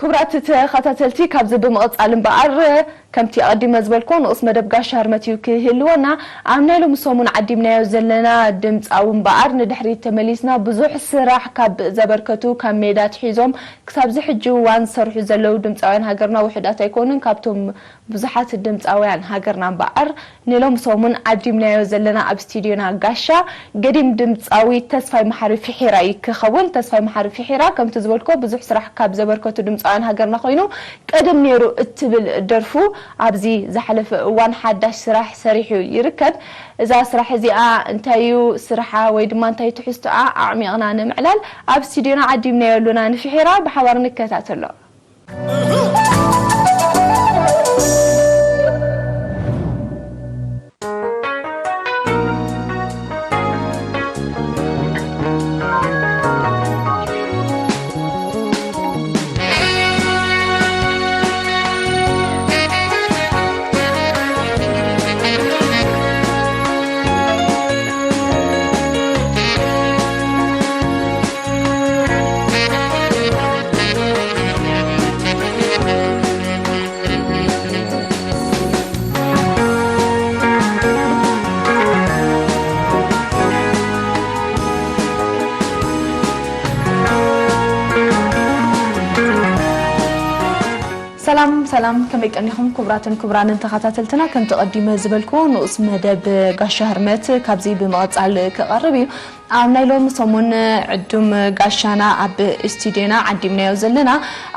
ክቡራት ተኸታተልቲ፣ ካብዚ ብምቕጻል እምበኣር፣ ከምቲ ኣቐዲመ ዝበልክዎ፣ ንኡስ መደብ ጋሻ ህርመት እዩ ክህልወና። ኣብ ናይ ሎሚ ሰሙን ዓዲምናዮ ዘለና ድምጻዊ እምበኣር፣ ንድሕሪት ተመሊስና፣ ብዙሕ ስራሕ ካብ ዘበርከቱ፣ ካብ ሜዳ ኣትሒዞም ክሳብዚ ሕጂ እዋን ዝሰርሑ ዘለዉ ድምጻውያን ሃገርና ውሑዳት ኣይኮኑን። ካብቶም ብዙሓት ድምጻውያን ሃገርና እምበኣር፣ ንሎም ሰሙን ዓዲምናዮ ዘለና ኣብ ስቱድዮና ጋሻ ገዲም ድምጻዊ ተስፋይ መሓሪ ፊሒራ እዩ ክኸውን። ተስፋይ መሓሪ ፊሒራ፣ ከምቲ ዝበልኮ፣ ብዙሕ ስራሕ ካብ ዘበርከቱ ድምጻውያን ሃገርና ኮይኑ፣ ቀደም ነይሩ እትብል ደርፉ ኣብዚ ዝሓለፈ እዋን ሓዳሽ ስራሕ ሰሪሑ ይርከብ። እዛ ስራሕ እዚኣ እንታይ እዩ ስርሓ ወይ ድማ እንታይ ትሕዝቶኣ ኣዕሚቕና ንምዕላል ኣብ ስቱድዮና ዓዲምናዮ ኣለና። ንፊሒራ ብሓባር ንከታተሎ። ሰላም ሰላም፣ ከመይ ቀኒኹም ክቡራትን ክቡራንን ተኸታተልትና? ከምቲ ቀዲመ ዝበልክዎ፣ ንኡስ መደብ ጋሻ ህርመት ካብዚ ብምቕጻል ክቐርብ እዩ። ኣብ ናይ ሎሚ ሰሙን ዕዱም ጋሻና ኣብ ስቱድዮና ዓዲምናዮ ዘለና።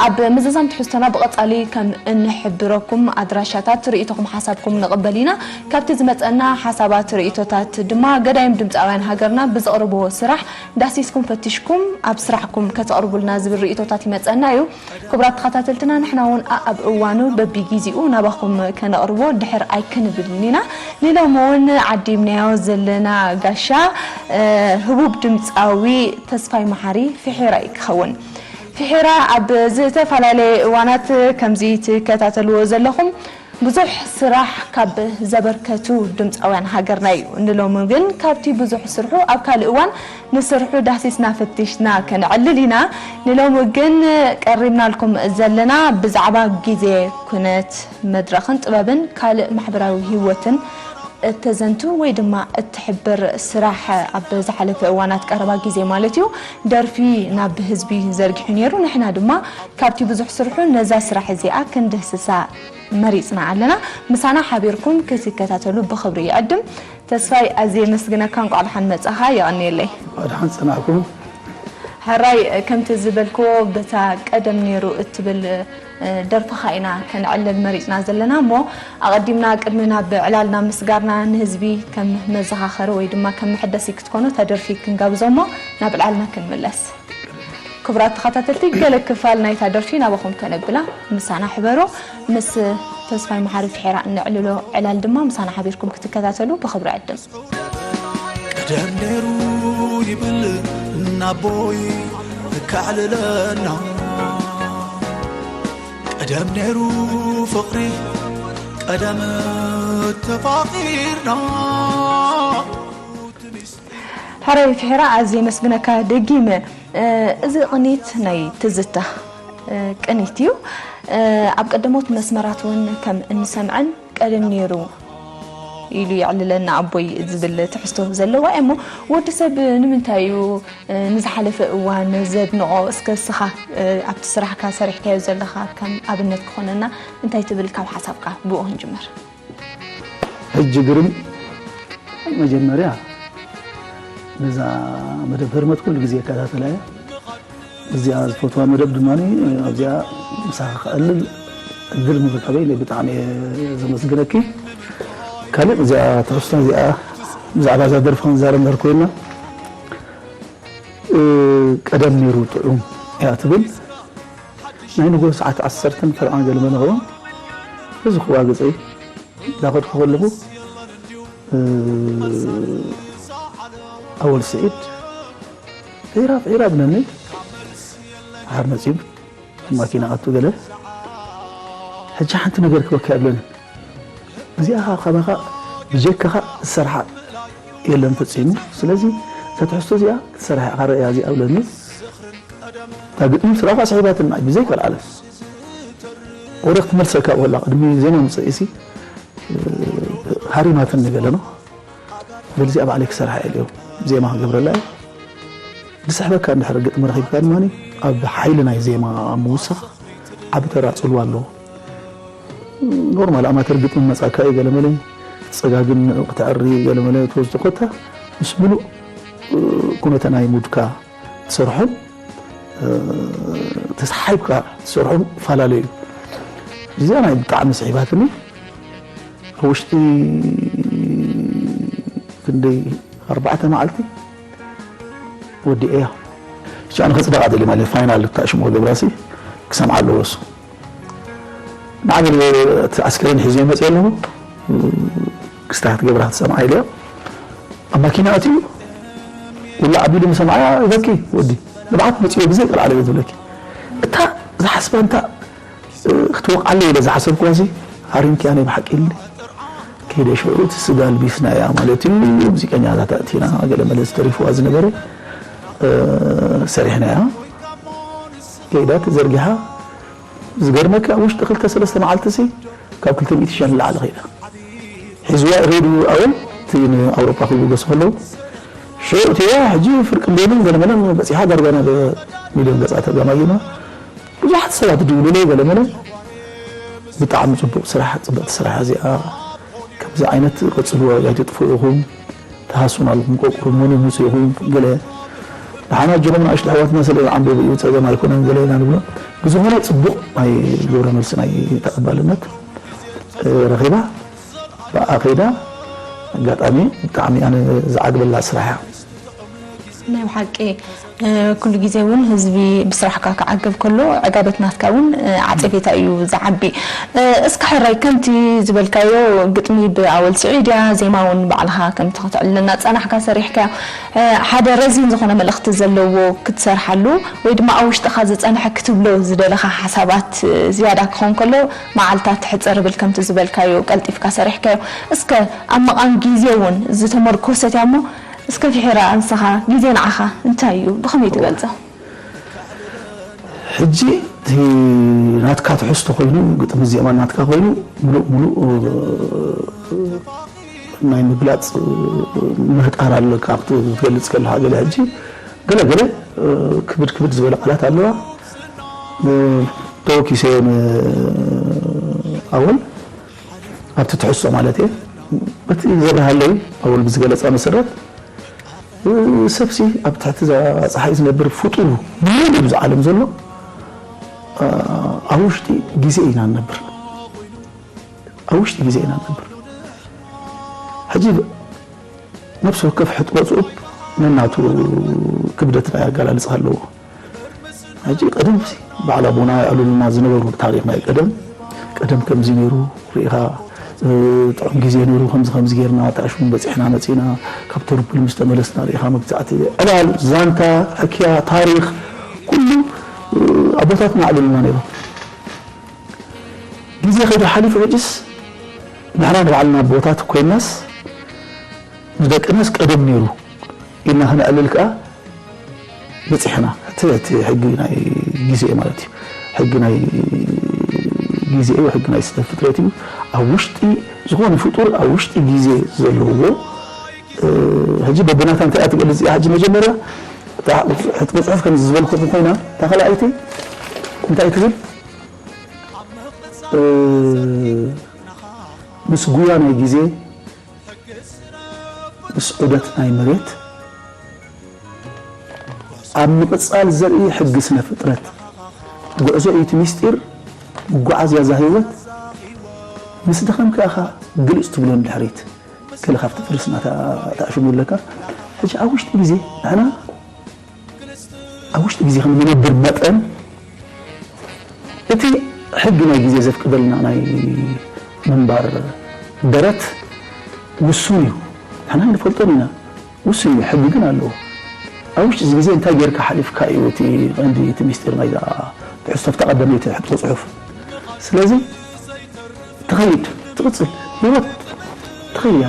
ኣብ ምዝዛም ትሕዝቶና ብቐጻሊ ከም እንሕብረኩም፣ ኣድራሻታት ርእይቶኹም ሓሳብኩም ንቕበል ኢና። ካብቲ ዝመጸና ሓሳባት ርእይቶታት ድማ ገዳይም ድምጻውያን ሃገርና ብዘቕርብዎ ስራሕ ዳሲስኩም ፈቲሽኩም ኣብ ስራሕኩም ከተቕርቡልና ዝብል ርእይቶታት ይመጸና እዩ። ክቡራት ተኸታተልትና፣ ንሕና እውን ኣኣብ እዋኑ በቢጊዜኡ ናባኹም ከነቕርቦ ድሕር ኣይክንብልን ኢና። ንሎሚ እውን ዓዲምናዮ ዘለና ጋሻ፣ እ፣ ህቡብ ድምጻዊ ተስፋይ መሓሪ ፊሒራ እዩ ክኸውን። ፊሒራ ኣብ ዝተፈላለየ እዋናት ከምዚ ትከታተልዎ ዘለኹም ብዙሕ ስራሕ ካብ ዘበርከቱ ድምጻውያን ሃገርና እዩ። ንሎሚ ግን ካብቲ ብዙሕ ስርሑ ኣብ ካልእ እዋን ንስርሑ ዳህሲስና ፈቲሽና ከነዕልል ኢና። ንሎሚ ግን ቀሪብናልኩም ዘለና ብዛዕባ ግዜ፣ ኩነት፣ መድረኽን ጥበብን ካልእ ማሕበራዊ ህይወትን እተዘንቱ ወይ ድማ እትሕብር ስራሕ፣ ኣብ ዝሓለፈ እዋናት ቀረባ ግዜ ማለት እዩ፣ ደርፊ ናብ ህዝቢ ዘርጊሑ ነይሩ። ንሕና ድማ ካብቲ ብዙሕ ስርሑ ነዛ ስራሕ እዚኣ ክንድህስሳ መሪጽና ኣለና። ምሳና ሓቢርኩም ክትከታተሉ ብኽብሪ ይዕድም። ተስፋይ፣ ኣዝየ የመስግነካ፣ እንቋዕ ደሓን መጻኻ፣ የቐንየለይ። እንቋዕ ደሓን ጸናሕኩም። ሕራይ፣ ከምቲ ዝበልክዎ፣ በታ ቀደም ነይሩ እትብል፣ እ፣ ደርፍኻ ኢና ከነዕልል መሪጽና ዘለና እሞ፣ ኣቐዲምና ቅድሚ ናብ ዕላልና ምስጋርና ንህዝቢ ከም መዘኻኸሪ ወይ ድማ ከም መሐደሲ ክትኮኖ እታ ደርፊ ክንጋብዞ እሞ፣ ናብ ዕላልና ክንምለስ። ክቡራት ተኸታተልቲ፣ ገለ ክፋል ናይታ ደርፊ ናባኹም ከነብላ፣ ምሳና ሕበሩ። ምስ ተስፋይ መሓሪ ፍሒራ እነዕልሎ ዕላል ድማ ምሳና ሓቢርኩም ክትከታተሉ ብኽብሪ ዕድም። ቀደም ነይሩ ይብል እናቦይ ከዕልለና፣ ቀደም ነይሩ ፍቕሪ፣ ቀደም ተፋቒርና። ሕራይ ፍሒራ፣ ኣዝየ የመስግነካ ደጊመ። እ፣ እዚ ቅኒት ናይ ትዝታ፣ እ፣ ቅኒት እዩ። እ፣ ኣብ ቀደሞት መስመራት እውን ከም እንሰምዐን ቀደም ነይሩ ኢሉ የዕልለና ኣቦይ ዝብል ትሕዝቶ ዘለዋ እያ። እሞ ወዲ ሰብ ንምንታይ እዩ፣ እ፣ ንዝሓለፈ እዋን ዘድንቖ? እስከ እስኻ፣ እ፣ ኣብቲ ስራሕካ ሰሪሕካዮ ዘለኻ ከም ኣብነት ክኾነና እንታይ ትብል? ካብ ሓሳብካ ብኡ ክንጅምር። ሕጂ ግርም፣ መጀመርያ ነዛ መደብ ህርመት ኩሉ ግዜ ይከታተላ እየ። እዚኣ ዝፈትዋ መደብ ድማ ኣብዚኣ ምሳኻ ክዕልል እድል ምርካበይ ብጣዕሚ እየ ዘመስግነኪ። ካልእ እዚኣ ትሕዝቶ እዚኣ ብዛዕባ እዛ ደርፊ ክንዛረብ እንድሕር ኮይና፣ እ፣ ቀደም ነይሩ ጥዑም እያ ትብል። ናይ ንጎ ሰዓት ዓሰርተን ፈርቓን ገለ መለ ኸውን። እዚ ክዋግፀይ እንዳኸድኩ ከለኹ፣ እ፣ ኣወል ስዒድ ዒራ ዒራ ብለኒ። ሓር መፂኡ ማኪና ኣቱ ገለ። ሕጂ ሓንቲ ነገር ክበካ የብለንን። እዚኣ ከማኻ ብጀካኻ ዝሰርሓ የለን ፈጺሙ። ስለዚ እዛ ትሕዝቶ እዚኣ ክትሰርሓ ኢኻ ርእያ እዚኣ ብለኒ። እታ ግጥሚ ስራኻ ስሒባትና ብዘይ ካልኣለም። ወረ ክትመልሰካ ወላ ቅድሚ ዜማ ምጽእ ኢሲ ሃሪማትኒ ገለ ነው። በልዚኣ ባዕለይ ክሰርሓ እየ ኢለዮ። ዜማ ክገብረላ እየ። ዝስሕበካ እንድሕር ግጥሚ ረኺብካ ድማ ኣብ ሓይሊ ናይ ዜማ ምውሳኽ ዓቢ ተራ ጽልዋ ኣለዎ። ኖርማል ኣማተር ግጥሚ መጻካ እዩ ገለመለ፣ ጸጋግን ክትዕሪ ገለመለ ትወስዶ ኮታ ምስ ምሉእ ኩነተ ናይ ሙድካ ትሰርሖም ተሳሒብካ ትሰርሖም ይፈላለዩ እዩ። እዚኣ ናይ ብጣዕሚ ስሒባትኒ። ኣብ ውሽጢ ክንደይ ኣርባዕተ መዓልቲ ወዲኤያ። ብቻ ንኸፅደቓ ደሊ ማለት ፋይናል እታ ሽሙ ክገብራሲ ክሰምዓ ኣለዎ እሱ። ንዓበል እቲ ኣስከሬን ሒዘ መፅእ ኣለኹ። ክስታ ክትገብራ ክትሰምዓ ኢለዮ። ኣብ ማኪና ኣትዩ ውላ ኣቢሉ ምሰምዓያ ይበኪ። ወዲ ንብዓት መፅዮ ብዘይ ቀልዓለ ዝብለኪ እታ ዝሓስባ እንታ ክትወቕዓለ ኢለ ዝሓሰብኩዋ ሲ ሃሪምኪያ ናይ ብሓቂ ኢልኒ። ከይደ ሽዑ እቲ ስጋ ኣልቢስናያ ማለት እዩ። ሙዚቀኛታት ኣእቲና ገለ መለ ዝተሪፍዋ ዝነበረ ሰሪሕናያ። ከይዳ ተዘርጊሓ ዝገርመካ ውሽጢ ክልተ ሰለስተ መዓልቲ ሲ ካብ ክልተ ሚእቲ ሺሕ ንላዕሊ ከይዳ ሒዝዋ ሬድዩ ኣወል እቲ ንኣውሮፓ ክብሉ ገሱ ከለዉ ሽዑ እቲዋ ሕጂ ፍርቂ ሚልዮንን ገለመለን በፂሓ ዳርጋ ናብ ሚልዮን ገፃ ተጋማዩና ብዙሓት ሰባት ድውሉለይ ገለመለን ብጣዕሚ ፅቡቅ ስራሕ ፅብቅቲ ስራሕ እዚኣ ከምዚ ዓይነት ቀፅልዎ ኣይትጥፍኡ ኢኹም ተሃሱን ኣለኹም ቆቁሩ መኑ ሙስ ኢኹም ገለ ንሓና ጀኹም ንኣሽቱ ኣሕዋትና ስለ ዝዓንበቡ እዩ ፀገም ኣይኮነን ገለ ኢና ንብሎ ብዝኾነ ፅቡቅ ናይ ግብረ መልሲ ናይ ተቐባልነት ረኺባ ብኣ ከይዳ ኣጋጣሚ ብጣዕሚ ኣነ ዝዓግበላ ስራሕ እያ። ናይ ብሓቂ ኩሉ ግዜ እውን ህዝቢ ብስራሕካ ክዓገብ ከሎ ዕጋበት ናትካ እውን ዓፀፌታ እዩ ዝዓቢ። እስከ ሕራይ ከምቲ ዝበልካዮ ግጥሚ ብኣወል ስዒድ እያ፣ ዜማ እውን ባዕልኻ ከምቲ ከተዕልለና ዝፀናሕካ ሰሪሕካዮ። ሓደ ረዚን ዝኾነ መልእኽቲ ዘለዎ ክትሰርሓሉ ወይ ድማ ኣብ ውሽጥኻ ዝፀንሐ ክትብሎ ዝደለኻ ሓሳባት ዝያዳ ክኾን ከሎ መዓልታት ትሕፀር ብል ከምቲ ዝበልካዮ ቀልጢፍካ ሰሪሕካዮ። እስከ ኣብ ምቓም ግዜ እውን ዝተመርኮሰት እያ እሞ እስከ ፍሒራ ንስኻ ግዜ ንዓኻ እንታይ እዩ ብኸመይ ትገልጾ? ሕጂ እቲ ናትካ ትሕዝቶ ኮይኑ ግጥሚ ዜማ ናትካ ኮይኑ ምሉእ ምሉእ ናይ ምግላፅ ምህጣር ኣለካ ክትገልፅ ከለካ ገለ ሕጂ ገለ ገለ ክብድ ክብድ ዝበለ ቃላት ኣለዋ ተወኪሰ ኣወል ኣብቲ ትሕዝቶ ማለት እየ በቲ ዘብርሃለይ ኣወል ብዝገለፃ መሰረት ሰብሲ ኣብ ትሕቲ እዛ ፀሓይ ዝነብር ፍጡር ሙሉ ኣብዚ ዓለም ዘሎ ኣብ ውሽጢ ግዜ ኢና ንነብር ኣብ ውሽጢ ግዜ ኢና ንነብር ሕጂ ነብሲ ወከፍ ሕጥቦ ፅኡብ ነናቱ ክብደት ናይ ኣገላልፃ ኣለዎ ሕጂ ቀደም ባዕል ኣቦና ኣሉልና ዝነበሩ ታሪክ ናይ ቀደም ቀደም ከምዚ ነይሩ ርኢኻ ጥዑም ግዜ ነይሩ ከምዚ ከምዚ ጌርና ተኣሽሙ በፂሕና መፂና ካብ ተርፑል ምስ ተመለስና ርኢኻ መግዛእቲ ዕላል ዛንታ ሕክያ ታሪክ ኩሉ ኣቦታትና ኣሉልና ነይሩ ግዜ ከይዱ ሓሊፉ ሕጅስ ንሕና ንባዕልና ኣቦታት ኮይናስ ንደቅናስ ቀደም ነይሩ ኢልና ክነዕልል ከዓ በፂሕና እቲ እቲ ሕጊ ናይ ግዜ ማለት እዩ ሕጊ ናይ ግዜ እዩ ሕጊ ናይ ስነ ፍጥረት እዩ ኣብ ውሽጢ ዝኾነ ፍጡር ኣብ ውሽጢ ግዜ ዘለዎ ሕጂ በብናታ እንታይ እያ ትገልፅ እያ ሕጂ መጀመርያ ሕጥቂ ፅሑፍ ከም ዝበልኩኹም ኮይና እታ ካልኣይቲ እንታይ ትብል ምስ ጉያ ናይ ግዜ ምስ ዑደት ናይ መሬት ኣብ ምቕጻል ዘርኢ ሕጊ ስነ ፍጥረት ጉዕዞ እዩ እቲ ሚስጢር መጓዓዝያ እዛ ህይወት ምስ ደኸምካ ኢኻ ግልጽ ትብሎ ንድሕሪት ገለ ካብቲ ፍርስና ተኣሽሙ ኣለካ ሕጂ ኣብ ውሽጢ ግዜ ንሕና ኣብ ውሽጢ ግዜ ከም ንነብር መጠን እቲ ሕጊ ናይ ግዜ ዘፍቅደልና ናይ ምንባር ደረት ውሱን እዩ። ንሕና ኣይንፈልጦን ኢና። ውሱን እዩ፣ ሕጊ ግን ኣለዎ። ኣብ ውሽጢ እዚ ግዜ እንታይ ጌርካ ሓሊፍካ እዩ እቲ ቀንዲ እቲ ሚስጢር ናይዛ ትሕዝቶ ኣብታ ቀዳመይቲ ሕቶ ጽሑፍ። ስለዚ ትኸይድ ትቕጽል ህይወት ትኸይድ እያ።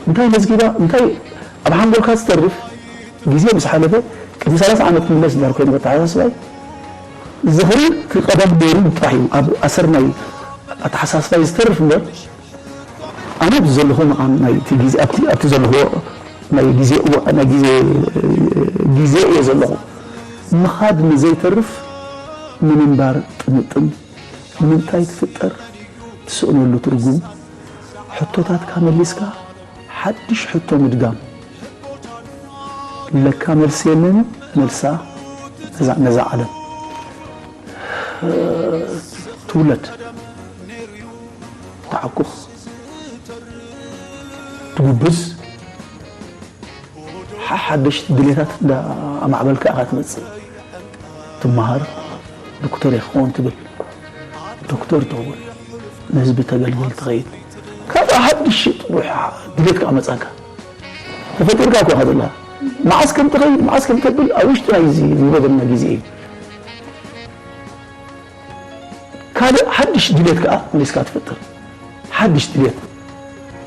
እንታይ መዝጊባ እንታይ ኣብ ሓንጎልካ ዝተርፍ ግዜ ምስ ሓለፈ ቅድሚ ሰላሳ ዓመት ክምለስ እንዳር ኮይኑ ኣተሓሳስባይ ዝኽሪ እቲ ቀደም ነይሩ ጥራሕ እዩ ኣብ ኣሰር ናይ ኣተሓሳስባይ ዝተርፍ እምበር፣ ኣነ ኣብቲ ዘለኹ መቓን ናይ እቲ ግዜ፣ ኣብቲ፣ ኣብቲ ዘለኹ ናይ ግዜ እዋ-፣ ናይ ግዜ፣ ግዜ እየ ዘለኹ። ምኻድ ንዘይተርፍ ንምንባር ጥምጥም፣ ንምንታይ ትፍጠር፣ ትስእነሉ ትርጉም፣ ሕቶታትካ መሊስካ ሓድሽ ሕቶ ምድጋም። ለካ መልሲ የለን፣ መልሳ ነዛ፣ ነዛ ዓለም። ትውለድ፣ ትዓኩኽ፣ ትጉብዝ፣ ሓ-፣ ሓደሽቲ ድሌታት እንዳ ኣማዕበልካ ኢኻ ትመጽእ። ትመሃር፣ ዶክተር እየ ክኸውን ትብል። ዶክተር ትኸውን፣ ንህዝቢ ተገልግል ትኸይድ። ካብኣ ሓድሽ ጥሩሕ ድሌት ከኣ መጻካ። ተፈጢርካ እኮ ኢኻ ዘለኻ። መዓስ ከም ትኸይድ፣ መዓስ ከም ተብል ኣብ ውሽጢ ናይዚ ዝነበረና ግዜ እዩ። ካልእ ሓድሽ ድሌት ከኣ መሊስካ ትፈጥር። ሓድሽ ድሌት።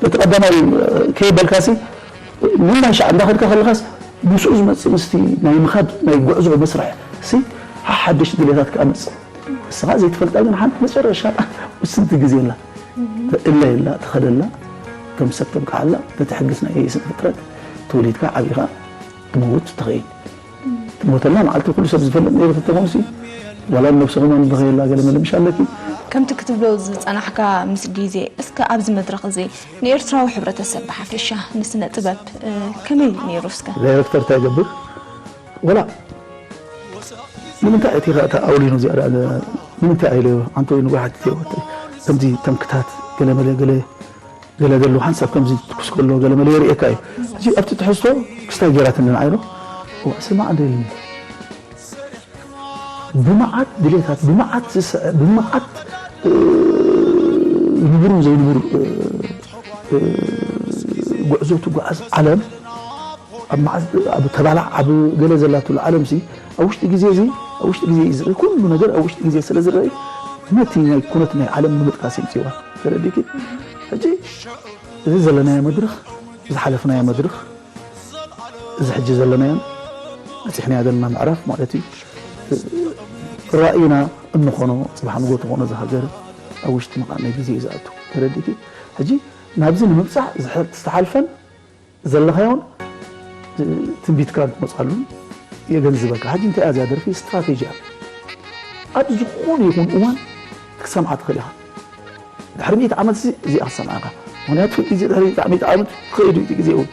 በቲ ቀዳማይ ከየበልካሲ፣ ነናይ ሻዕ እንዳኸድካ ከለኻስ፣ ምስኡ ዝመጽእ ምስቲ ናይ ምኻድ ናይ ጉዕዞ መስርሕ ሲ፣ ሓ-፣ ሓደሽቲ ድሌታት ከኣ መጽእ። ንስኻ ዘይትፈልጣ ግን ሓንቲ መጨረሻ ውስንቲ ግዜ ኣላ። እለ የላ፣ ትኸደላ፣ ከም ሰብ ተብቅዓላ፣ በቲ ሕግስ ናይ ስነ ፍጥረት ተወሊድካ ዓቢኻ ትመውት ትኸይድ። ትሞተላ መዓልቲ ኩሉ ሰብ ዝፈልጥ ነይሩ ተተኾንሲ፣ ዋላ ነብሲ ከማን በኸየላ ገለ መለ ምሽ ኣለኪ። ከምቲ ክትብሎ ዝጸናሕካ ምስ ግዜ፣ እስከ ኣብዚ መድረኽ እዚ ንኤርትራዊ ሕብረተሰብ ብሓፈሻ ንስነ ጥበብ፣ እ፣ ከመይ ነይሩ እስከ? ዳይረክተር እንታይ ይገብር? ወላ ንምንታይ እቲ ኸ-፣ እቲ ኣውሊኑ እዚኣ ደኣ ለ-፣ ንምንታይ ኣይለዮ? ኣንተ ወይ ንጎሓት እትዮ፣ ከምዚ ተንክታት ገለ መለ ገለ፣ ገለ ዘሎ ሓንሳብ ከምዚ ትኩስ ከሎ ገለ መለ የርእየካ እዩ። እዚ ኣብቲ ትሕዝቶ ክስታይ ገይራትኒ ንዓይ ዶ? ዋ፣ ስማዕ እንደ ኢልኒ። ብመዓት ድሌታት፣ ብመዓት ዝስዐ-፣ ብመዓት፣ እ፣ ንቡርን ዘይንቡር፣ እ፣ እ፣ ጉዕዞ ትጓዓዝ ዓለም፣ ኣብ መዓዝ፣ ኣብ ተባላዕ፣ ኣብ ገለ ዘላትሉ ዓለምሲ፣ ኣብ ውሽጢ ግዜ እዚ፣ ኣብ ውሽጢ ግዜ እዚ፣ ኩሉ ነገር ኣብ ውሽጢ ግዜ ስለ ዝረኣይ፣ ነቲ ናይ ኩነት ናይ ዓለም ንምጥቃስ የምጽእዋ። ተረዲእኪ? ሕጂ፣ እዚ ዘለናዮ መድረኽ፣ ዝሓለፍናዮ መድረኽ፣ እዚ ሕጂ ዘለናዮን በጺሕናዮ ዘለና ምዕራፍ ማለት እዩ። ራእይና እንኾኖ፣ ጽባሕ ንጎ ትኾኖ እዛ ሃገር ኣብ ውሽጢ መቓን ናይ ግዜ እዩ ዝኣቱ። ተረዲእኪ? ሕጂ ናብዚ ንምብጻሕ ዝሐ-፣ ዝተሓልፈን ዘለኻዮን ትንቢትካ ክትመጽኣሉ የገንዝበካ። ሕጂ እንታይ እያ እዚኣ ደርፊ? ስትራቴጂ እያ። ኣብ ዝኾነ ይኹን እዋን ክትሰምዓ ትኽእል ኢኻ። ድሕሪ ሚእቲ ዓመት እዚ፣ እዚኣ ክትሰምዓ ኢኻ። ምኽንያቱ እዚ ድሕሪ ሚእቲ ዓመት ክኸይድ እዩ እቲ ግዜ እውን።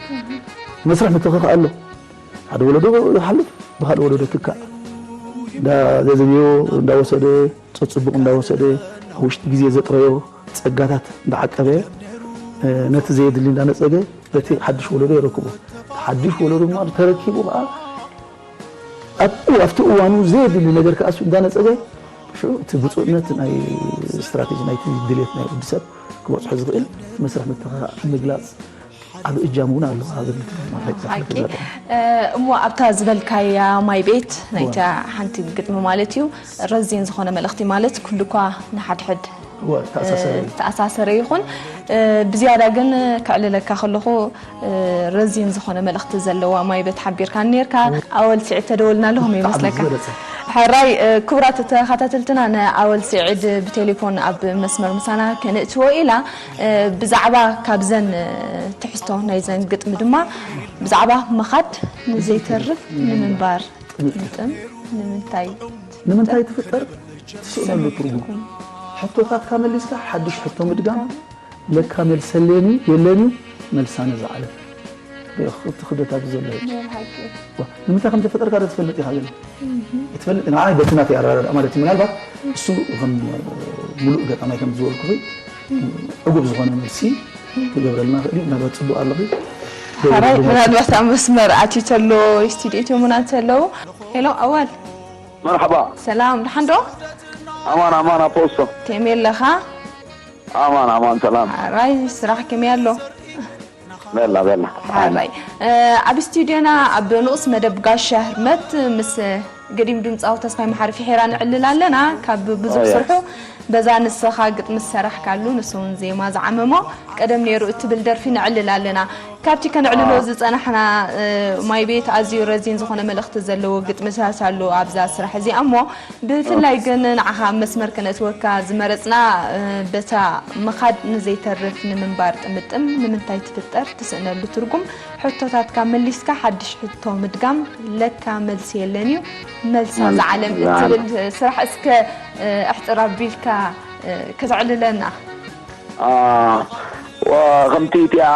መስርሕ ምትኽኻእ ኣሎ። ሓደ ወለዶ ይሓልፍ፣ ብኻልእ ወለዶ ትካእ። እንዳዘዘዮ፣ እንዳወሰደ፣ ጸጽቡቕ እንዳወሰደ፣ ኣብ ውሽጢ ግዜ ዘጥረዮ ጸጋታት እንዳዓቀበ፣ እ፣ ነቲ ዘየድሊ እንዳነጸገ፣ በቲ ሓድሽ ወለዶ የረክቦ። እቲ ሓድሽ ወለዶ ድማ ተረኪቡ ኸኣ ኣብኡ፣ ኣብቲ እዋኑ ዘየድሊ ነገር ከኣ እሱ እንዳነጸገ፣ ሽዑ እቲ ብፁዕነት ናይ ስትራቴጂ ናይቲ ድሌት ናይ ወዲ ሰብ ክበጽሖ ዝኽእል መስርሕ ምትኽኻእ ምግላጽ ዓቢ እጃም እውን ኣለዎ። ሃገር ልትብል ማለት እዩ። ሓቂ። ዘርፍ። እ፣ እሞ ኣብታ ዝበልካያ ማይ ቤት ናይታ እዋ። ሓንቲ ግጥሚ ማለት እዩ፣ ረዚን ዝኾነ መልእኽቲ ማለት ኩሉ እኳ ንሓድሕድ፣ እዋ፣ ተኣሳሰረ እ፣ እዩ። ተኣሳሰረ ይኹን፣ እ፣ ብዝያዳ ግን ከዕልለካ ከለኹ፣ እ፣ ረዚን ዝኾነ መልእኽቲ ዘለዋ ማይ ቤት ሓቢርካ ነርካ። እዋ። ኣወል ስዒድ ተደወልና ኣለኹም ብጣዕሚ ይመስለካ። ዝበለጸ። ሕራይ፣ እ፣ ክቡራት ተኸታተልትና፣ ንኣወል ስዒድ ብቴሌፎን ኣብ መስመር ምሳና ከነእትዎ ኢላ፣ እ፣ ብዛዕባ ካብዘን፣ እ፣ ትሕዝቶ ናይዘን ግጥሚ ድማ ብዛዕባ ምኻድ ንዘይተርፍ ንምንባር ጥምጥም ንምንታይ ንምንታይ ትፍጠር? ትስእነሉ ትርጉም። ሕቶታትካ መሊስካ ሓድሽ ሕቶ ምድጋም። ለካ መልሰ ኣለን እዩ፣ የለን እዩ፣ መልሳ ነዛ ዓለም። ርኢኹ እቲ ክብደት ኣብዚ ዘሎ እዩ። ናይ ብሓቂ። ዋ፣ ንምንታይ ከም ተፈጠርካ ዶ ትፈልጥ ኢኻ ገለ? እህ። ኣይትፈልጥ፣ ንዓይ በቲ ናተይ ኣረዳድኣ ማለት እዩ። ምናልባት እሱ ከም፣ እ፣ ሙሉእ ገጣማይ ከም ዝበልኩኺ፣ ዕጉብ ዝኾነ መልሲ ክገብረልና ይኽእል እዩ። ምናልባት ጽቡቕ ኣለኺ። ሓራይ፣ ምናልባት ኣብ መስመር ኣትዩ ተሎ፣ ስቱዲዮ እትዮምና ተለዉ። ሄሎ፣ ኣዋል። መርሓባ። ሰላም፣ ደሓን ዶ? ኣማን፣ ኣማን፣ ኣፖስቶ። ከመይ ኣለኻ? ኣማን፣ ኣማን፣ ሰላም። ሓራይ፣ ስራሕ ከመይ ኣሎ? በላ፣ በላ። ሓራይ። እ፣ ኣብ ስቱዲዮና ኣብ ንኡስ መደብ ጋሻ ህርመት ምስ ገዲም ድምጻዊ ተስፋይ መሓሪ ፍሒራ ንዕልል ኣለና። ካብ ብዙሕ ኦ፣ ያ። ስርሑ በዛ ንስኻ ግጥሚ ዝሰራሕካሉ፣ ንሱ እውን ዜማ ዝዓመሞ፣ ቀደም ነይሩ እትብል ደርፊ ነዕልል ኣለና። ካብቲ ከነዕልሎ ዝጸናሕና፣ እ፣ ማይ ቤት ኣዝዩ ረዚን ዝኾነ መልእኽቲ ዘለዎ ግጥምታት ኣሎ ኣብዛ ስራሕ እዚኣ እሞ፣ ብፍላይ ግን ንዓኻ ኣብ መስመር ከነእትወካ ዝመረጽና፣ እ፣ በታ ምኻድ ንዘይተርፍ ንምንባር ጥምጥም ንምንታይ ትፍጠር ትስእነሉ ትርጉም ሕቶታትካ መሊስካ ሓድሽ ሕቶ ምድጋም ለካ መልሲ የለን እዩ፣ መልሳ ዝዓለም እትብል ስራሕ እስከ፣ እ፣ ኣሕጽር ኣቢልካ፣ እ፣ ከተዕልለና። ከምቲ እቲኣ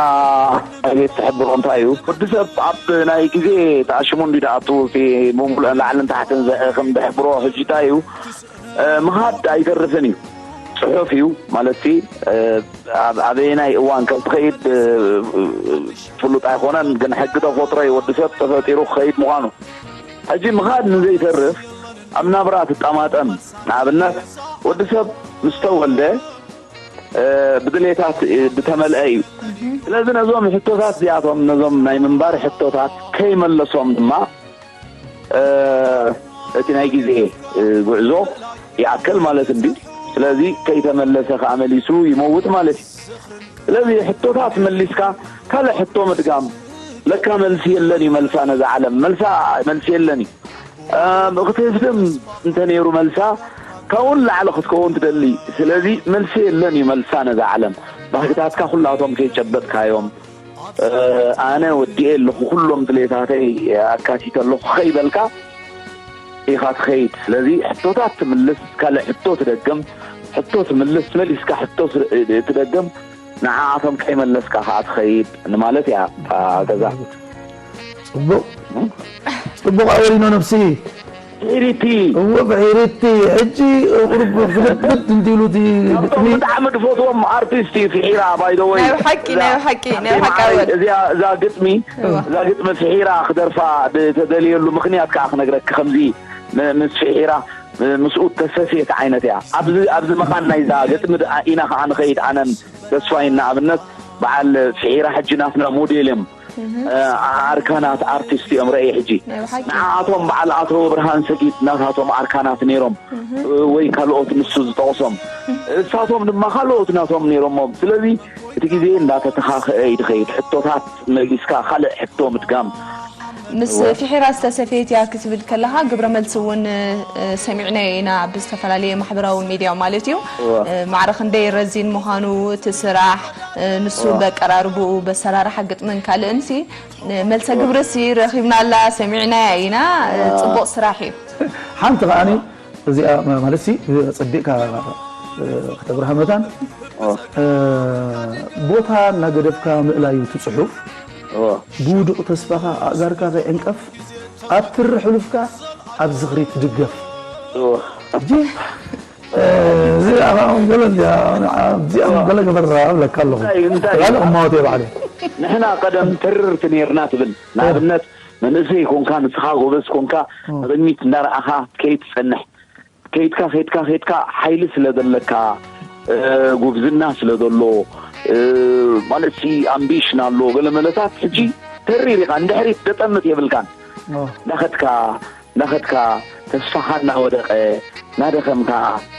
ቤት ትሕብሮ እንታይ እዩ፣ ወዲ ሰብ ኣብ ናይ ግዜ ተኣሽሙ እንዲ ደኣቱ እቲ ምሙልእን ላዕልን ታሕትን ዘእኽም ድሕብሮ ሕጂ እንታይ እዩ፣ ምኻድ ኣይተርፍን እዩ። ጽሑፍ እዩ ማለት ሲ ኣብ ኣበየናይ እዋን ከም ትኸይድ ፍሉጥ ኣይኮነን፣ ግን ሕጊ ተፈጥሮ እዩ። ወዲ ሰብ ተፈጢሩ ክኸይድ ምዃኑ። ሕጂ ምኻድ ንዘይተርፍ ኣብ ናብራ ትጠማጠም። ንኣብነት ወዲ ሰብ ምስ ተወልደ ብድሌታት ዝተመልአ እዩ። ስለዚ ነዞም ሕቶታት እዚኣቶም ነዞም ናይ ምንባር ሕቶታት ከይመለሶም ድማ እቲ ናይ ግዜ ጉዕዞ ይኣክል ማለት እንዲ። ስለዚ ከይተመለሰ ከዓ መሊሱ ይመውት ማለት እዩ። ስለዚ ሕቶታት መሊስካ ካልእ ሕቶ ምድጋም ለካ መልሲ የለን እዩ መልሳ ነዛ ዓለም መልሳ መልሲ የለን እዩ። ምእክትህፍትም እንተነይሩ መልሳ ካብኡ ንላዕሊ ክትከውን ትደሊ። ስለዚ መልሲ የለን እዩ መልሳ ነዛ ዓለም። ባህግታትካ ኩላቶም ከይጨበጥካዮም ኣነ ወዲኤ ኣለኹ ኩሎም ድሌታተይ ኣካቲተ ኣለኹ ከይበልካ ኢኻ ትኸይድ። ስለዚ ሕቶታት ትምልስ፣ ካልእ ሕቶ ትደግም፣ ሕቶ ትምልስ፣ መሊስካ ሕቶ ትደግም፣ ንዓኣቶም ከይመለስካ ከዓ ትኸይድ ንማለት እያ እታ ገዛ። ፅቡቕ ፅቡቕ ኣወሪኖ ነብሲ። ፊሒሪቲ እወ ፊሒሪቲ ሕጂ ቁሩብ ክብድብድ እንቲሉ እቲ ካብቶም ግጥሚ ብጣዕሚ ድፈትዎም ኣርቲስት እዩ ፊሒራ ባይደወይ ናይ ብሓቂ ናይ ብሓቂ ናይ ብሓቂ ኣወል እዚኣ እዛ ግጥሚ እዛ ግጥሚ ፊሒራ ክደርፋ ዝተደልየሉ ምኽንያት ከዓ ክነግረኪ ከምዚ ም- ምስ ፊሒራ ም- ምስኡ ተሰፍየት ዓይነት እያ ኣብዚ ኣብዚ መኻን ናይዛ ግጥሚ ደኣ ኢና ከዓ ንኸይድ ኣነን ተስፋይን ንኣብነት በዓል ፊሒራ ሕጂ ናትና ሞዴል እዮም ኣርካናት ኣርቲስት እዮም ረኢ ሕጂ ንዓኣቶም በዓል ኣቶ ብርሃን ሰጊድ ናታቶም ኣርካናት ነይሮም ወይ ካልኦት ንሱ ዝጠቕሶም እሳቶም ድማ ካልኦት ናቶም ነይሮሞም ስለዚ እቲ ግዜ እንዳተተኻኸአ እዩ ድኸይድ ሕቶታት መሊስካ ካልእ ሕቶ ምድጋም ምስ ፊሒራ ዝተሰፈየት እያ ክትብል ከለኻ ግብረ መልሲ እውን ሰሚዕናዮ ኢና ብዝተፈላለየ ማሕበራዊ ሚድያ ማለት እዩ ማዕረ ክንደይ ረዚን ምዃኑ እቲ ስራሕ ንሱ በቀራርብኡ በሰራርሓ ግጥምን ካልእን ሲ መልሰ ግብርሲ ረኺብናላ ሰሚዕናያ ኢና ፅቡቕ ስራሕ እዩ ሓንቲ ከዓኒ እዚኣ ማለት ሲ ፀዲቕካ ክተብርሃ መታን ቦታ እናገደፍካ ምእላዩ እቲ ፅሑፍ ብውዱቕ ተስፋኻ ኣእጋርካ ከይዕንቀፍ ኣብ ትሪ ሕሉፍካ ኣብ ዝኽሪ ትድገፍ እዚኣ ገለ ገበራ እብለካ ኣለኹ ካልእ እማወት እየ ባዕለይ ንሕና ቀደም ትርርቲ ነርና ትብል ንኣብነት መንእሰይ ኮንካ ንስኻ ጎበዝ ኮንካ ንቕድሚት እንዳረኣኻ ከይትጸንሕ ከይድካ ከይድካ ከይድካ ሓይሊ ስለ ዘለካ ጉብዝና ስለ ዘሎ ማለት ሲ ኣምቢሽን ኣሎ ገለ መለታት ሕጂ ተሪር ኢኻ ንድሕሪት ደጠምት የብልካን ናኸድካ ናኸድካ ተስፋኻ እናወደቐ ናደኸምካ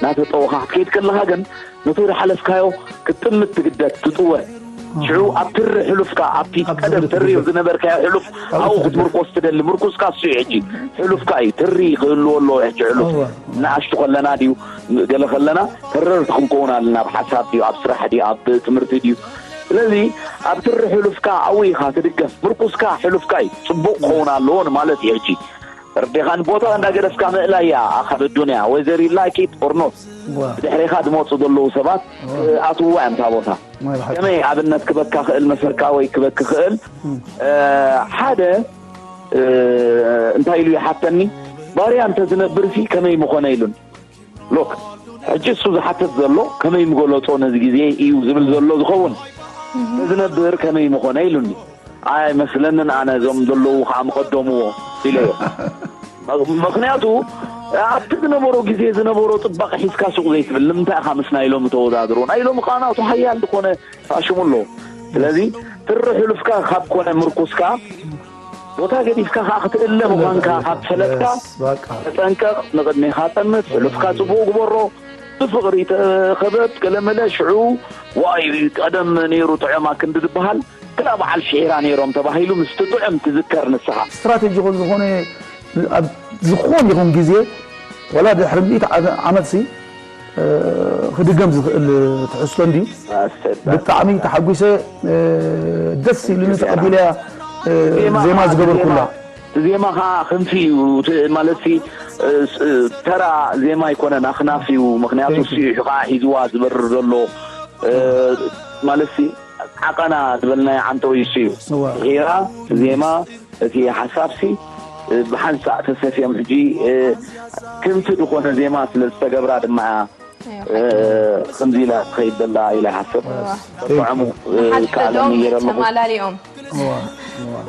ናተጠወኻ ክትከይድ ከለኻ ግን ነቲ ዝሓለፍካዮ ክትጥምት ትግደድ ትጥወ ሽዑ ኣብ ትሪ ሕሉፍካ ኣብቲ ቀደም ተሪር ዝነበርካዮ ሕሉፍ ኣብኡ ክትምርኮስ ትደሊ ምርኩስካ እሱ እዩ ሕጂ ሕሉፍካ እዩ ትሪ ክህልዎ ኣለዎ ሕጂ ሕሉፍ ንኣሽቱ ከለና ድዩ ገለ ከለና ተረርቲ ክንከውን ኣለና ኣብ ሓሳብ ድዩ ኣብ ስራሕ ድዩ ኣብ ትምህርቲ ድዩ ስለዚ ኣብ ትሪ ሕሉፍካ ኣብኡ ኢኻ ትድገፍ ምርኩስካ ሕሉፍካ እዩ ፅቡቕ ክኸውን ኣለዎ ንማለት እዩ ሕጂ ርዴኻን ቦታ እንዳገደፍካ ምእላያ ኣኻል ዱንያ whether you like it or not ብድሕሬኻ ዝመፁ ዘለዉ ሰባት ኣትውዋ እዮም እታ ቦታ ከመይ ኣብነት ክበካ ክእል መሰርካ ወይ ክበክ ክእል ሓደ እንታይ ኢሉ ይሓተኒ ባርያ እንተ ዝነብር ሲ ከመይ ምኾነ ኢሉን ሎክ ሕጂ እሱ ዝሓተት ዘሎ ከመይ ምገለፆ ነዚ ግዜ እዩ ዝብል ዘሎ ዝኸውን ተዝነብር ከመይ ምኾነ ኢሉኒ ኣይመስለንን ኣነ እዞም ዘለዉ ከዓ ምቐደምዎ ኢለዮ ምክንያቱ ኣብቲ ዝነበሮ ግዜ ዝነበሮ ፅባቕ ሒዝካ ሱቕ ዘይትብል ንምንታይ ኢኻ ምስ ናይ ሎሚ ተወዳድሮ ናይ ሎሚ ከዓ ናቱ ሓያል ዝኾነ ፋሽሙ ኣሎ ስለዚ ትሪ ሕሉፍካ ካብ ኮነ ምርኩስካ ቦታ ገዲፍካ ከዓ ክትእለ ምዃንካ ካብ ፈለጥካ ተጠንቀቕ ንቕድሜኻ ጠምት ሕሉፍካ ፅቡቕ ግበሮ ብፍቕሪ ተኸበት ገለመለ ሽዑ ዋይ ቀደም ነይሩ ጥዑማ ክንዲ ዝበሃል ግና በዓል ሽዒራ ነይሮም ተባሂሉ ምስቲ ጥዑም ትዝከር ንስኻ። ስትራቴጂ ይኹን ዝኾነ ኣብ ዝኾነ ይኹን ግዜ ዋላ ድሕሪ ሚእቲ ዓመት ሲ ክድገም ዝኽእል ትሕዝቶ እንድዩ። ብጣዕሚ ተሓጒሰ ደስ ኢሉኒ ተቐቢለያ ዜማ ዝገበርኩላ። ዜማ ኸዓ ክንፊ እዩ ማለት ሲ ተራ ዜማ ኣይኮነን ኣኽናፍ እዩ። ምኽንያቱ እሱ እዩ ከዓ ሒዝዋ ዝበርር ዘሎ ማለት ሲ ዓቐና ዝበልናዮ ዓንተው እሱ እዩ። ሒራ ዜማ እቲ ሓሳብ ሲ ብሓንሳእ ተሰፍዮም ሕጂ ክምቲ ዝኾነ ዜማ ስለ ዝተገብራ ድማ ከምዚ ኢላ ትኸይድ ዘላ ኢለ ሓሰብ። ጥዑሙ ከኣለ ነይረ ኣለኹ። ተማላሊኦም።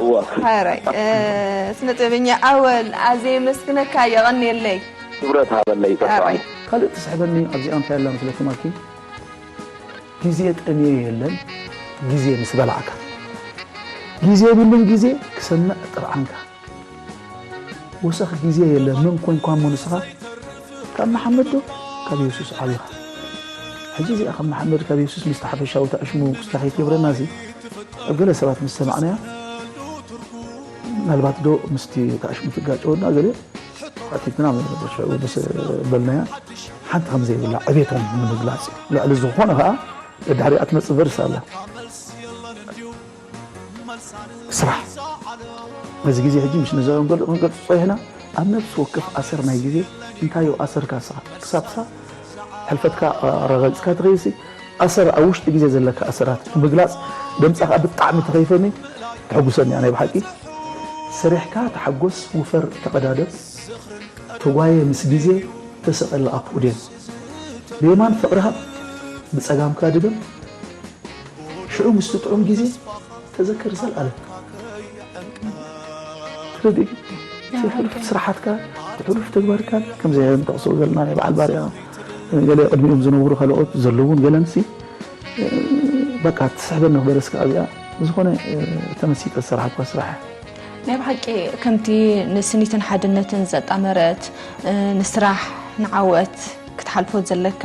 እወ። ሃራይ ስነ ጥበበኛ ኣወል ኣዘ የመስግነካ የቐንየለይ። ክብረት ሃበለይ ተፋይ። ካልእ ትስሕበኒ ኣብዚኣ እንታይ ኣላ መስለኩም ኣኪ? ግዜ ጠምየ የለን ግዜ ምስ በላዕካ። ግዜ የብሉን ግዜ ክሰምዕ ጥርዓንካ። ወሰኽ ግዜ የለ መን ኮንኳ እሞ ንስኻ ካብ መሓመድ ዶ ካብ የሱስ ዓቢኻ? ሕጂ እዚኣ ካብ መሓመድ ካብ የሱስ ምስቲ ሓፈሻዊ ተዕሽሙ ክስታ ከይትገብረና እዚ ኣብ ገለ ሰባት ምስ ሰማዕናያ ምናልባት ዶ ምስቲ ተዕሽሙ ትጋጨወና ገለ ኣቲትና ሽዑ ምስ በልናያ ሓንቲ ከም ዘይብላ ዕቤቶም ንምግላፅ ልዕሊ ዝኾነ ከዓ ደድሕሪኣ ትመፅእ ቨርስ ኣላ። ስራሕ በዚ ግዜ ሕጂ ምሽ ነዚ ክንገልጾ ይሕና ኣብ ነብሲ ወከፍ ኣሰር ናይ ግዜ እንታዮ ኣሰርካ ንስኻ ክሳብ ሳ ሕልፈትካ ኣረጋግጽካ ትኸይሲ ኣሰር ኣብ ውሽጢ ግዜ ዘለካ ኣሰራት ንምግላጽ ድምጻኻ ብጣዕሚ ተኸይፈኒ ተሐጉሰኒ ናይ ብሓቂ ሰሪሕካ ተሓጎስ ውፈር ተቐዳደም ተጓየ ምስ ግዜ ተሰቐል ኣፕኡዴን ብየማን ፍቕርኻ ብጸጋምካ ድገም ሽዑ ምስቲ ጥዑም ግዜ ተዘክር ዘልኣለም። ስለዚ እቲ ሕሉፍ ስራሓትካ እቲ ሕሉፍ ተግባርካን ከምዚ ንጠቕሶ ዘለና ናይ በዓል ባርያ ገለ ቅድሚኦም ዝነብሩ ካልኦት ዘለውን ገለን ሲ በቃ ትስሕበኒ ክበለስካ ኣብዚኣ ብዝኾነ ተመሲጠ ዝሰራሕኳ ስራሕ እያ። ናይ ብሓቂ ከምቲ ንስኒትን ሓድነትን ዘጣመረት ንስራሕ ንዓወት ክትሓልፎ ዘለካ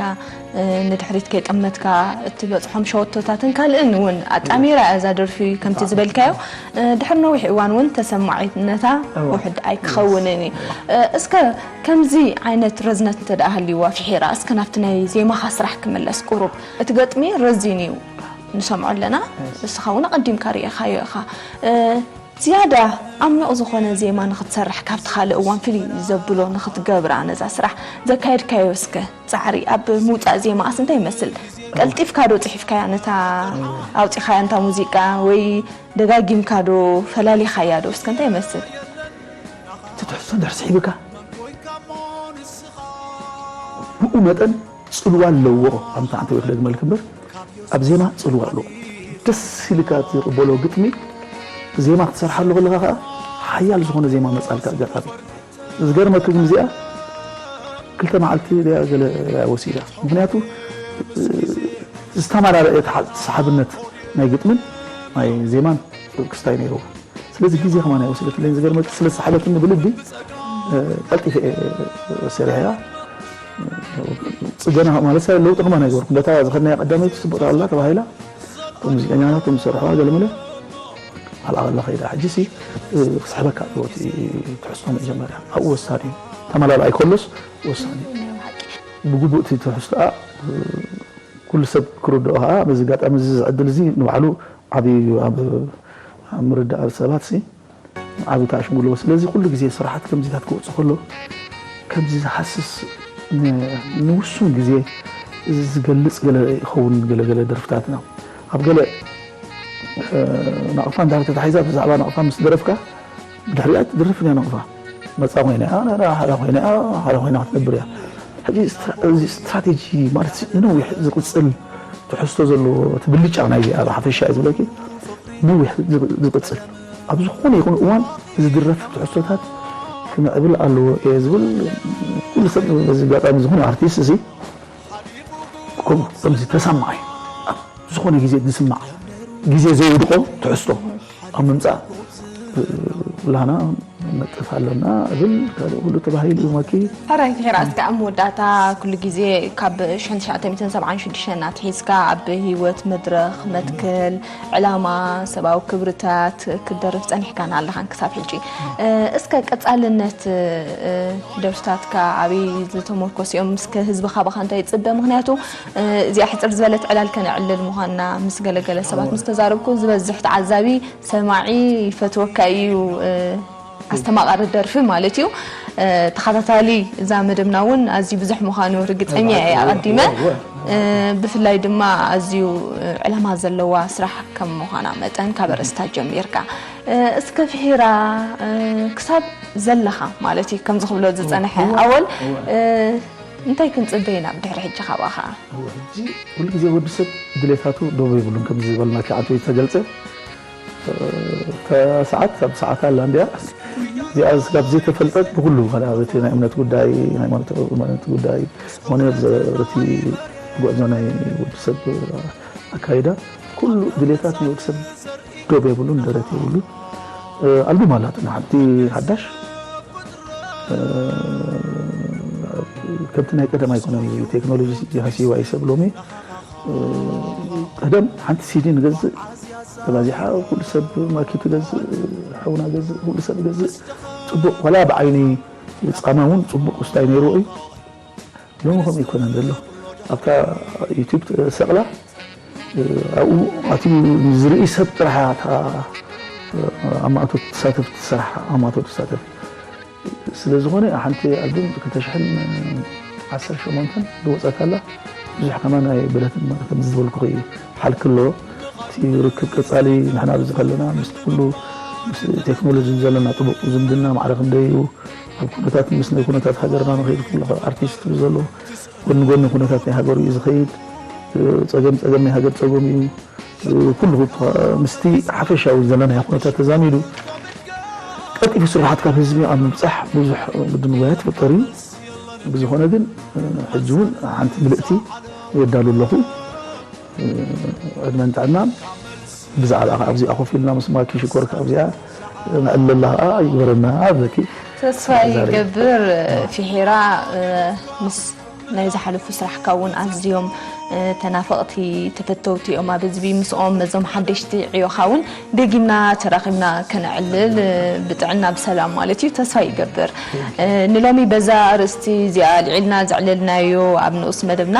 ንድሕሪት ከይጠመትካ እትበፅሖም ሸወቶታትን ካልእን እውን ኣጣሚራ እያ እዛ ደርፊ ከምቲ ዝበልካዮ ድሕሪ ነዊሕ እዋን እውን ተሰማዒነታ ውሕድ ኣይክኸውንን እዩ እስከ ከምዚ ዓይነት ረዝነት እንተ ደኣ ሃልይዋ ፍሒራ እስከ ናብቲ ናይ ዜማኻ ስራሕ ክምለስ ቁሩብ እቲ ገጥሚ ረዚን እዩ ንሰምዖ ኣለና እስኻ እውን ኣቐዲምካ ርኢኻዮ ኢኻ ዝያዳ ዓሚቕ ዝኾነ ዜማ ንኽትሰርሕ ካብቲ ካልእ እዋን ፍልይ ዘብሎ ንኽትገብራ ነዛ ስራሕ ዘካየድካዮ እስከ ፃዕሪ ኣብ ምውፃእ ዜማኣስ እንታይ ይመስል? ቀልጢፍካ ዶ ፅሒፍካያ ነታ ኣውፂኻያ እንታ ሙዚቃ ወይ ደጋጊምካ ዶ ፈላሊኻያ ዶ እስከ እንታይ ይመስል? እቲ ትሕዝቶ እንድሕር ስሒብካ ብኡ መጠን ፅልዋ ኣለዎ። ኣምታ ኣንተ ወይ ክደግመልክ እምበር ኣብ ዜማ ፅልዋ ኣለዎ። ደስ ኢልካ ትቕበሎ ግጥሚ ዜማ ክትሰርሓሉ ከለኻ ከዓ ሓያል ዝኾነ ዜማ መፃልካ ኣጋጣሚ ዝገርመክ ግን እዚኣ ክልተ መዓልቲ ድያ ገለ እያ ወሲዳ። ምክንያቱ ዝተመራረየ ሰሓብነት ናይ ግጥምን ናይ ዜማን ክስታይ ነይርዎ። ስለዚ ግዜ ከማን ኣይወሰደትለይን ዝገርመክ ስለ ዝሰሓበትኒ ብልቢ ቀልጢፈ እየ ሰሪሐያ። ፅገና ማለት ለውጢ ከማን ኣይገበርኩ። በታ ዝኸድናያ ቀዳመይቲ ፅቡቅ ኣላ ተባሂላ እቶም ሙዚቀኛታት እቶም ዝሰርሕዋ ገለመለ ኣብኣ ከላ ከይዳ ሕጂ ሲ ክስሕበካ ኣለዎ እቲ ትሕዝቶ መጀመርያ ኣብኡ ወሳኒ እዩ ተመላልኣይ ከሎስ ወሳኒ እዩ ብግቡእ እቲ ትሕዝቶኣ ኩሉ ሰብ ክርድኦ ከዓ በዚ ኣጋጣሚ እዚ ዕድል እዚ ንባዕሉ ዓብዪ እዩ ኣብ ኣብ ምርዳእ ሰባት ሲ ዓብዪ ተኣሽሙ ኣለዎ ስለዚ ኩሉ ግዜ ስራሓት ከምዚታት ክወፅእ ከሎ ከምዚ ዝሃስስ ንውሱን ግዜ ዝገልፅ ገለ ይኸውን ገለገለ ደርፍታትና ኣብ ገለ ናቕፋ እንዳ ተታሒዛ ብዛዕባ ናቕፋ ምስ ደረፍካ ብድሕሪኣ ትድርፍ እያ ናቕፋ መፃ ኮይና እያ ሓራ ኮይና እያ ሓራ ኮይና ክትነብር እያ ሕጂ እዚ ስትራቴጂ ማለት ንነዊሕ ዝቕፅል ትሕዝቶ ዘለዎ እቲ ብልጫ ናይዚኣ ብሓፈሻ እዩ ዝብለኪ ነዊሕ ዝቕፅል ኣብ ዝኾነ ይኹን እዋን ዝድረፍ ትሕዝቶታት ክምዕብል ኣለዎ እየ ዝብል ኩሉ ሰብ በዚ ኣጋጣሚ ዝኾነ ኣርቲስት እዚ ከምዚ ተሰማዒ ኣብ ዝኾነ ግዜ ዝስማዕ ግዜ ዘይውድቆ ትሕዝቶ ኣብ ምምፃእ ላና ነጥፍ ኣለና እብል ካልእ ኩሉ ተባሂሉ እዩ ማኪ። ሕራይ ፍሒራ እስከ ኣብ መወዳእታ ኩሉ ግዜ ካብ ሽሕን ትሽዓተ ሚእትን ሰብዓን ሽዱሽተን ኣትሒዝካ ኣብ ህይወት መድረኽ መትከል ዕላማ ሰብኣዊ ክብርታት ክትደርፍ ጸኒሕካን ኣለኻን ክሳብ ሕጂ። እስከ ቀጻልነት ደርፍታትካ ኣበይ ዝተመርኮሱ እዮም? እስከ ህዝቢ ካባኻ እንታይ ይጽበ? ምኽንያቱ እዚኣ ሕጽር ዝበለት ዕላል ከነዕልል ምዃንና ምስ ገለገለ ሰባት ምስ ተዛረብኩ ዝበዝሕ ተዓዛቢ ሰማዒ ይፈትወካ እዩ ኣስተማቓሪ ደርፊ ማለት እዩ። ተኸታታሊ እዛ መደብና እውን ኣዝዩ ብዙሕ ምዃኑ ርግፀኛ እየ ኣቐዲመ። ብፍላይ ድማ ኣዝዩ ዕላማ ዘለዋ ስራሕ ከም ምዃና መጠን ካብ ኣርእስታ ጀሚርካ እስከ ፍሒራ ክሳብ ዘለኻ ማለት እዩ ከምዚ ክብሎ ዝፀንሐ ኣወል እንታይ ክንፅበ ኢና ብድሕሪ ሕጂ ካባኻ? ሕጂ ኩሉ ግዜ ወዲ ሰብ ድሌታቱ ዶብ የብሉን ከምዚ ዝበልናኪ ዓንተይ ዝተገልፀ ተሰዓት ኣብ ሰዓት ኣላ እንዲያ እዚኣ ስጋብ ዘይተፈልጠት ብኩሉ ማለት በቲ ናይ እምነት ጉዳይ ናይ ሃይማኖት ጉዳይ ሆነ በቲ ጉዕዞ ናይ ወዲ ሰብ ኣካይዳ ኩሉ ድሌታት ናይ ወዲ ሰብ ዶብ የብሉን ደረት የብሉን ኣልቡም ኣላትና ሓንቲ ሓዳሽ ከምቲ ናይ ቀደም ኣይኮነን እዚ ቴክኖሎጂ ዲሃሲዋ እዩ ሰብ ሎሚ ቀደም ሓንቲ ሲዲ ንገዝእ ተባዚሓ ኩሉ ሰብ ማኪ ትገዝእ ሓውና ገዝእ ኩሉ ሰብ ገዝእ ፅቡቅ ዋላ ብዓይኒ ፃማ እውን ፅቡቅ ስታይ ነይርዎ እዩ ሎሚ ከምኡ ይኮነን ዘሎ ኣብታ ዩቱብ ሰቅላ ኣብኡ ኣትዩ ንዝርኢ ሰብ ጥራሕ ኣማእቶ ትሳተፍ ትሰርሓ ኣማእቶ ትሳተፍ ስለ ዝኾነ ሓንቲ ኣልቡም ክልተ ሽሕን ዓሰርተ ሸሞንተን ዝወፀት ኣላ ብዙሕ ከማን ኣይበለትን ማለት ከም ዝበልኩ እዩ ሓልኪ ኣሎ እቲ ርክብ ቀፃሊ ንሕና ኣብዚ ከለና ምስ ኩሉ ምስ ቴክኖሎጂ ዘለና ጥቡቅ ዝምድና ማዕረ ክንደይ እዩ ኣብ ኩነታት ምስ ናይ ኩነታት ሃገርና ንኸይድ ኩሉ ካብ ኣርቲስት ዘሎ ጎኒ ጎኒ ኩነታት ናይ ሃገሩ እዩ ዝኸይድ ፀገም ፀገም ናይ ሃገር ፀገም እዩ ኩሉ ምስቲ ሓፈሻዊ ዘለናዮ ኩነታት ተዛሚዱ ቀልጢፉ ስራሓት ካብ ህዝቢ ኣብ ምብፃሕ ብዙሕ ምድንጓያት ይፍጠር እዩ። ብዝኾነ ግን ሕጂ እውን ሓንቲ ምልእቲ የዳሉ ኣለኹ። ዕድመን ጥዕናን ብዛዕባ ኣብዚኣ ኮፍ ኢልና ምስ ማኪ ሽኮር ኣብዚኣ ንዕለላ ከዓ ይግበረና ኣብለኪ። ተስፋ ይገብር ፊሒራ ምስ ናይ ዝሓለፉ ስራሕካ እውን ኣዝዮም ተናፈቕቲ ተፈተውቲ እዮም ኣብ ህዝቢ ምስኦም መዞም ሓደሽቲ ዕዮኻ እውን ደጊምና ተራኺብና ከነዕልል ብጥዕና ብሰላም ማለት እዩ ተስፋ ይገብር ንሎሚ በዛ ኣርእስቲ እዚኣ ኣልዒልና ዘዕለልናዮ ኣብ ንኡስ መደብና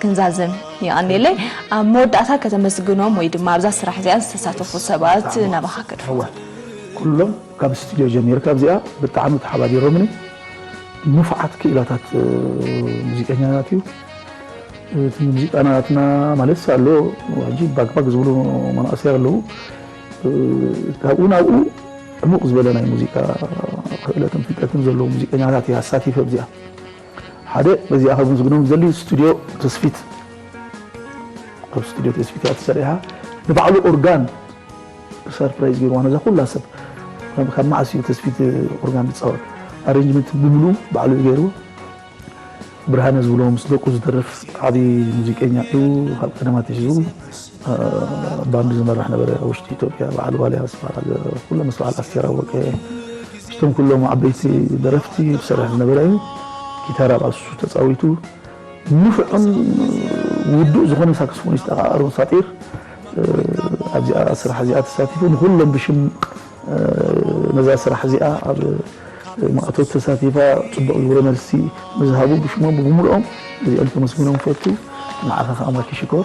ክንዛዘም የቐንየለይ ኣብ መወዳእታ ከተመስግኖም ወይ ድማ ኣብዛ ስራሕ እዚኣ ዝተሳተፉ ሰባት ናባኻ ከድፍዋ ኩሎም ካብ ስቱድዮ ጀሚርካ ኣብዚኣ ብጣዕሚ ተሓባቢሮምኒ ንፉዓት ክኢላታት ሙዚቀኛታት እዩ እቲ ሙዚቃ ናትና ማለት ኣሎ ሕጂ ባግባግ ዝብሉ መናእሰይ ኣለዉ ካብኡ ናብኡ ዕሙቕ ዝበለ ናይ ሙዚቃ ክእለትን ፍልጠትን ዘለዎ ሙዚቀኛታት እየ ኣሳቲፈ ኣብዚኣ ሓደ በዚኣ ከመስግኖም ዝደሊ ስቱድዮ ተስፊት ኣብ ስቱድዮ ተስፊት እያ ተሰሪሓ ንባዕሉ ኦርጋን ሰርፕራይዝ ገይርዋ ነዛ ኩላ ሰብ ካብ መዓስ እዩ ተስፊት ኦርጋን ዝፃወት ኣሬንጅመንት ብምሉ ባዕሉ እዩ ገይርዎ ብርሃነ ዝብሎ ምስ ደቁ ዝደርፍ ዓብዪ ሙዚቀኛ እዩ ካብ ቀደማት ሒዙ ባንድ ዝመራሕ ነበረ ውሽጢ ኢትዮጵያ በዓል ዋልያ ዝበሃል ኩሎ ምስ በዓል ኣስቴር ኣወቀ ምስቶም ኩሎም ዓበይቲ ደረፍቲ ዝሰርሕ ዝነበረ እዩ ጊታር ኣብ ኣሱ ተፃዊቱ ንፉዕን ውዱእ ዝኾነ ሳክስፎኒስት ኣቃርቦ ሳጢር ኣብዚኣ ስራሕ እዚኣ ተሳቲፉ ንኩሎም ብሽም ነዛ ስራሕ እዚኣ ኣብ ማእቶት ተሳቲፋ ፅቡቕ ግብረ መልሲ ምዝሃቡ ብሽሞም ብምሉኦም እዚኦም ከመስግኖም ፈቱ ንዓኻ ከዓ ማኪ ሽኮር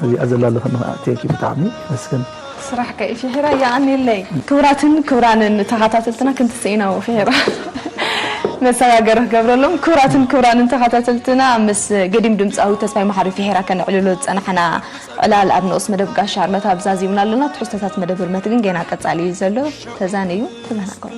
እዚኣ ዘላ ኣለኻ ቴንኪ ብጣዕሚ መስገን ስራሕካ እዩ ፊሒራ የቐንየለይ ክቡራትን ክቡራንን ተኸታተልትና ክንትስኢና ፊሒራ መሰጋገሪ ክገብረሎም ክቡራትን ክቡራንን ተኸታተልትና ምስ ገዲም ድምፃዊ ተስፋይ መሓሪ ፊሒራ ከነዕልሎ ዝፀናሕና ዕላል ኣብ ንኡስ መደብ ጋሻ ህርመት ኣብዛዚምና ኣለና ትሕዝቶታት መደብ ህርመት ግን ገና ቀፃሊ እዩ ዘሎ ተዛነዩ ተዘናገሩ